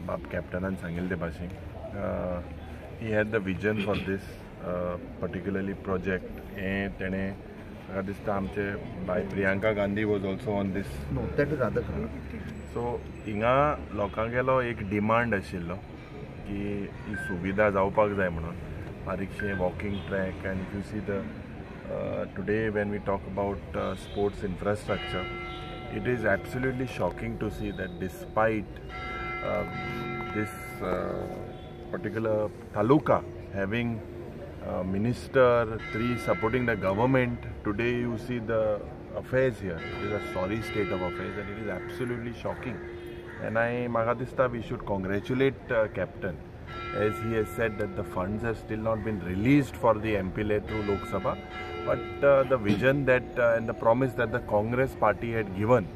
बाब कॅप्टनान सांगिल्ले ते भाशेन he had the vision for this particularly project. हें तेणें म्हाका दिसता आमचे बाय Priyanka Gandhi was also on this. No, that is other. So हिंगा लोकांगेलो एक डिमांड आशिल्लो की ही सुविधा जावपाक जाय म्हणून बारीकशें walking track. And if you see the today when we talk about sports infrastructure, it is absolutely shocking to see that despite this particular taluka having minister, three supporting the government, today you see the affairs here. It is a sorry state of affairs and it is absolutely shocking. And I, म्हाका दिसता we should congratulate Captain, as he has said that the funds have still not been released for the MPLA to Lok Sabha, but the vision that and the promise that the Congress party had given,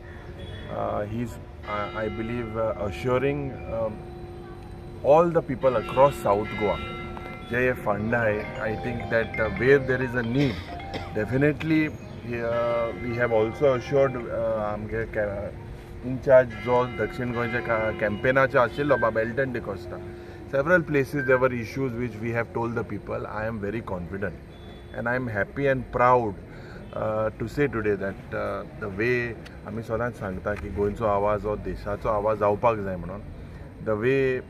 he's, I believe, assuring all the people across South Goa, J hey fund आहे, I think that where there is a need, definitely we have also assured आमगे in charge जो दक्षिण गोंयच्या कॅम्पेनाचे आशिल्लो बाब Elton D'Costa, several places there were issues which we have told the people. I am very confident and I am happy and proud to say today that the way आमी सदांच सांगता की गोंयचो आवाज हो देशाचो आवाज जावपाक जाय म्हणून, the way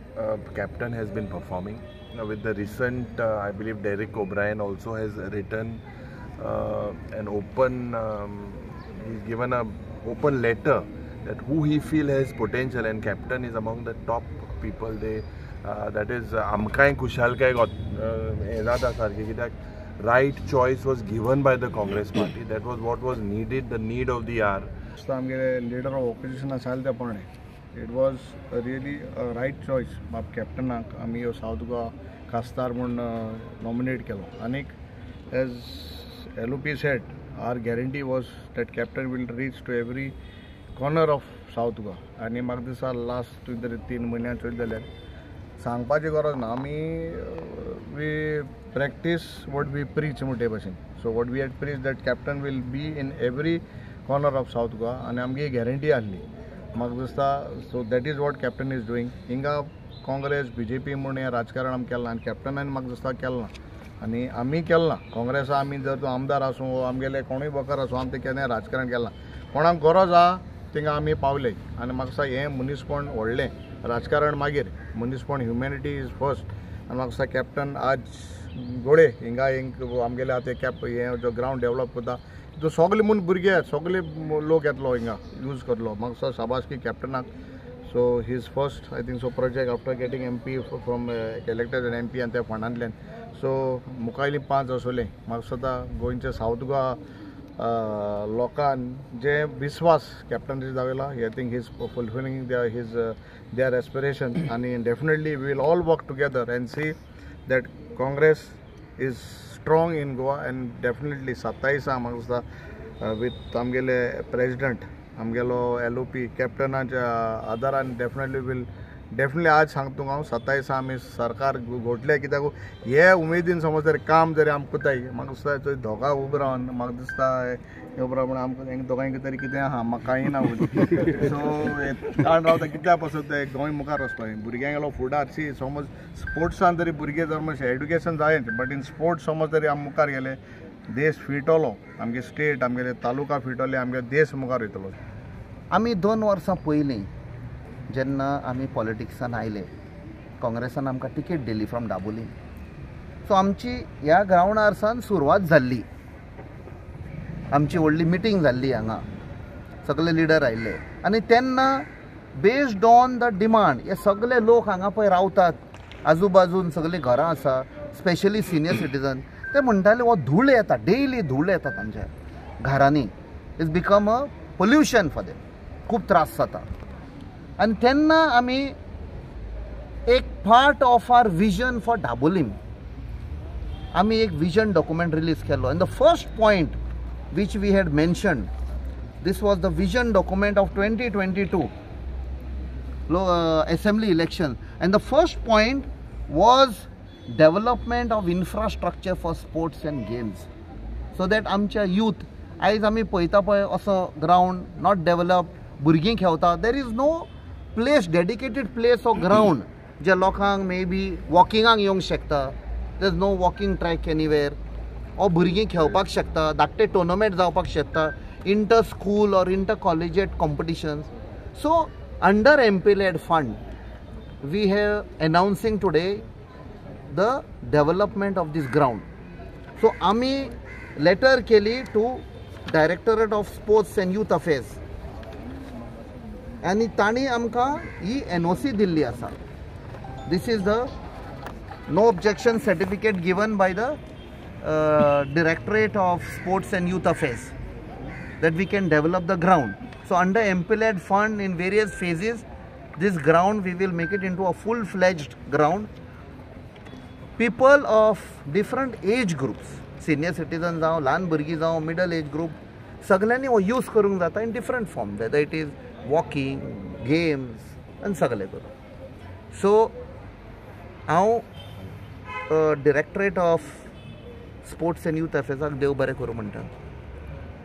Captain has been performing with the recent, I believe Derek O'Brien also has written an open, he's given a open letter that who he feel has potential, and Captain is among the top people. They that is आमकांय खुशालकाय हें जाता सारकें, कित्याक right choice was given by the Congress party. That was what was needed, the need of the hour. आमगेले leader of opposition आसाले ते प्रमाणे it was really a right choice. बाब कॅप्टनाक आमी ह्यो सावथ गोवा खासदार म्हूण नॉमिनेट केलो. आनीक as L O P said, our guarantee was that Captain will reach to every corner of South Goa. आनी म्हाका दिसता लास्ट तुवें तरी 3 म्हयन्यान चोयलें जाल्यार सांगपाची गरज ना, आमी we practice what we preach म्हणटे भशेन. So what we had preach that Captain will be in every corner of South Goa आनी आमगे गॅरंटी आहली. म्हाका दिसता so that is what Captain is doing. हिंगा काँग्रेस बीजेपी म्हूण हें राजकारण आमी केलां आनी कॅप्टनान म्हाका दिसता केलां आनी आमी केलां. काँग्रेसा आमी जर तूं आमदार आसूं वो आमगेले कोणूय बकर आसूं, आमी तें केन्नाय राजकारण केलां. कोणाक गरज आहा थिंगा आमी पावले आनी म्हाका दिसता हें मनीसपण व्हडलें, राजकारण मागीर, मनीसपण ह्युमॅनिटी is first. आनी म्हाका दिसता कॅप्टन आज गोळे हिंगा आमगेले आतां कॅप हें जो ग्रावंड डेवलप करता तो सगळे म्हूण भुरगे सगळे लोक येतलो हिंगा यूज करतलो. म्हाका दिसता शाबासकी कॅप्टनाक. So his first I think so project after getting MP from elected N MP आनी त्या फंडांतल्यान. सो मुखायली 5 आसोले. म्हाका दिसता गोंयचे सावथ गोवा लोकान जे विस्वास कॅप्टनाचेर दाखयला, I think his fulfilling his their aspiration. आनी definitely we will all work together and see that Congress is strong in Goa. And definitely 27 म्हाका दिसता विथ आमगेले प्रेजिडंट आमगेलो एल ओ पी कॅप्टनाच्या आदारान डेफिनेटली will definitely आज सांगता तुका हांव 27 आमी सरकार घोटले. कित्याक हे उमेदीन समज जरी काम जरी आमकां करताय, म्हाका दिसता थंय दोगां उबो रावन म्हाका दिसता हे उबो रावन आमकां दोगांयक तरी कितें आहा, म्हाका कांय ना. सो कारण रावता कितल्या पासत गोंय मुखार वचपाक भुरग्यांगेलो फुडार सी समज स्पोर्ट्सान तरी भुरगे जर मातशें एड्युकेशन जायच, बट इन स्पोर्ट्स समज तरी आमी मुखार गेले, देश फिटलो, आमगे स्टेट आमगेले तालुका फिटले, आमगे देश मुखार वयतलो. आमी 2 वर्सां पयलीं जेन्ना आमी पॉलिटिक्सान आयले, काँग्रेसान आमकां टिकेट दिली फ्रॉम दाबोली. सो आमची ह्या ग्रावंडार सावन सुरवात जाल्ली, आमची व्हडली मिटींग जाल्ली हांगा, सगळे लिडर आयिल्ले आनी तेन्ना बेस्ड ऑन the demand हे सगळे लोक हांगा पळय रावतात, आजूबाजून सगळीं घरां आसा, स्पेशली सिनियर सिटीजन, ते म्हणटाले हो धूळ येता, डेली धूळ येता तांच्या घरांनी, it's become a pollution for them, खूब त्रास जाता. आनी तेन्ना आमी एक part of our vision for Dabolim आमी एक विजन डॉक्युमेंट रिलीज केलो. And the first point which we had mentioned, this was the vision document of 2022 assembly election, and the first point was development of infrastructure for sports and games, so that आमच्या youth आयज आमी पळयता पळय असो ground not developed, भुरगीं खेळटा, there is no place, dedicated place or ground जे लोकांक may be वॉकिंगाक येवंक शकता. There is no walking track anywhere. ओ भुरगीं खेळपाक शकता, धाकटे टोर्नामेंट जावपाक शकता, inter school or inter collegiate competitions. So under MPLAD fund we have announcing today the development of this ground. So आमी लेटर केली to Directorate of Sports and Youth Affairs आनी तांणी आमकां ही NOC दिल्ली आसा. This is the no objection certificate given by the Directorate of Sports and Youth Affairs that we can develop the ground. So under MPLAD fund in various phases, this ground we will make it into a full-fledged ground. People of different age groups, senior citizens जावं, ल्हान भुरगीं जावं, middle age group, सगळ्यांनी हो use करूंक जाता in different form, whether it is walking, games आनी सगळें करून. सो हांव Directorate of Sports and Youth अफेर्साक देव बरें करूं म्हणटा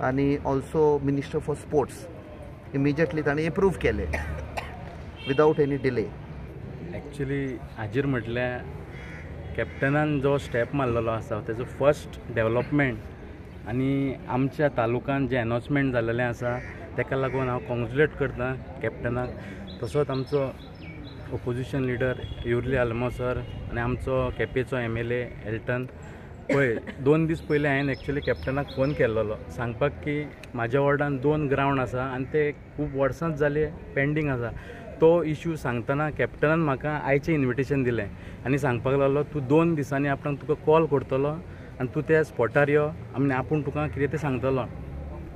आनी also Minister for Sports immediately ताणें एप्रूव केलें विदावट एनी डिले. एक्चुली हाजेर म्हटल्यार कॅप्टनान जो स्टेप मारलेलो आसा तेजो फर्स्ट डेवलपमेंट आनी आमच्या तालुकान जें अनावन्समेंट जाल्लें आसा तेका लागून हांव कॉंग्रेच्युलेट करता कॅप्टनाक. तसोच आमचो ओपोजिशन लिडर युर्ली आलमो सर आनी आमचो केपेंचो MLA Elton. पळय 2 दीस पयलीं हांवें एक्चुली कॅप्टनाक फोन केल्लो सांगपाक की म्हाज्या वॉर्डान 2 ग्रावंड आसा आनी ते खूब वर्सांच जाले पेंडींग आसा. तो इशू सांगतना कॅप्टनान म्हाका आयचें इन्विटेशन दिलें आनी सांगपाक लागलो तूं 2 दिसांनी आपणाक तुका कॉल करतलो आनी तूं त्या स्पॉटार यो आनी आपूण तुका कितें तें सांगतलो.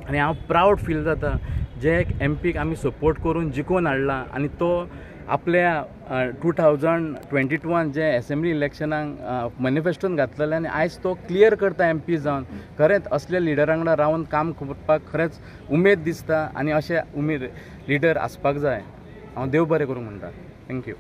आनी हांव प्रावड फील जाता जे एक एमपीक आमी सपोर्ट करून जिखोवन हाडला आनी तो आपल्या 2022 जे एसेंब्ली इलेक्शनाक मॅनिफेस्टोन घातलेलें आनी आयज तो क्लियर करता एमपी जावन. खरेंच असल्या लिडरां वांगडा रावन काम करपाक खरेंच उमेद दिसता आनी अशे उमेद लिडर आसपाक जाय. हांव देव बरें करूं म्हणटा. Thank you.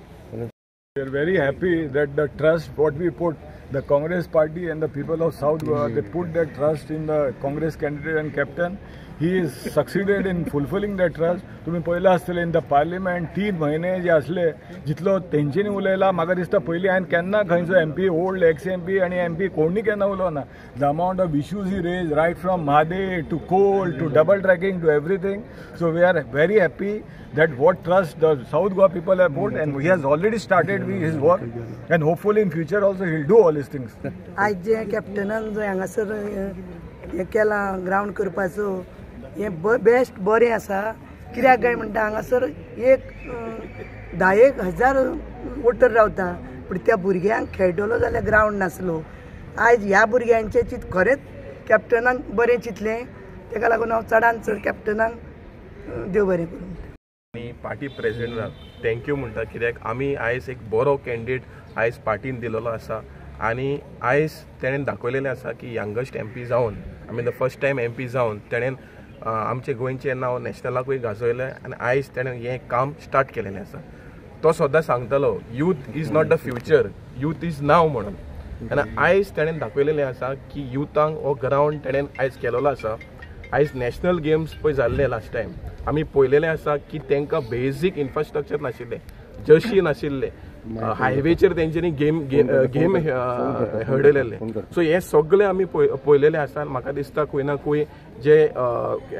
We are very happy that the trust what we put, the Congress party and the people of South Goa, they put their trust in the Congress candidate and captain. He is succeeded in fulfilling that trust. तुम्ही पळयलां आसतलें in the parliament 3 महिने जे आसले जितलो तेंच्यांनी उलयला, म्हाका दिसता पयलीं हांवें केन्ना खंयचो MP, old ex MP आनी एमपी कोणी केन्ना उलोवना. The amount of issues he raise right from Mhadei to coal to double tracking to everything. So we are very happy that what trust the South Goa people have put, and he has already started with his work, and hopefully in future also he will do all his things. आयज जे कॅप्टनान जो हांगासर हें केलां ground करपाचो हें best बरें आसा. कित्याक काय म्हणटा हांगासर एक 10,000 एक वोटर रावता, पूण त्या भुरग्यांक खेळटलो जाल्यार ग्रावंड नासलो. आयज ह्या भुरग्यांचें चित खरेंच कॅप्टनान बरें चिंतलें, तेका लागून हांव चडान चड कॅप्टनाक देव बरें करूं. आनी पार्टी प्रेसिडेंटाक thank you म्हणटा कित्याक आमी आयज एक बरो कॅन्डिडेट आयज पार्टीन दिलेलो आसा आनी आयज तेणेन दाखयलेलें आसा की यंगेस्ट एमपी जावन, I mean the first time MP जावन तेणेन आमचें गोंयचें नांव नॅशनलाकूय गाजयलें आनी आयज तेणें हें काम स्टार्ट केलेलें आसा. तो सदां सांगतालो youth is not the future, youth is now म्हणून. आनी आयज तेणेन दाखयलेलें आसा की युथांक हो ग्रावंड तेणेन आयज केलेलो आसा. आयज नॅशनल गेम्स पळय जाल्ले लास्ट टायम आमी पळयलेलें आसा की तांकां बेजीक इन्फ्रास्ट्रक्चर नाशिल्लें, जर्शी नाशिल्ले, हायवेचेर तेंच्यांनी गेम गेम हडयलेले. सो हे सगळे आमी पळयलेले आसा. म्हाका दिसता खंय ना खंय जे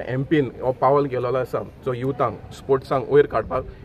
एमपीन हो पावल गेलेलो आसा जो युथांक स्पोर्ट्सांक वयर काडपाक.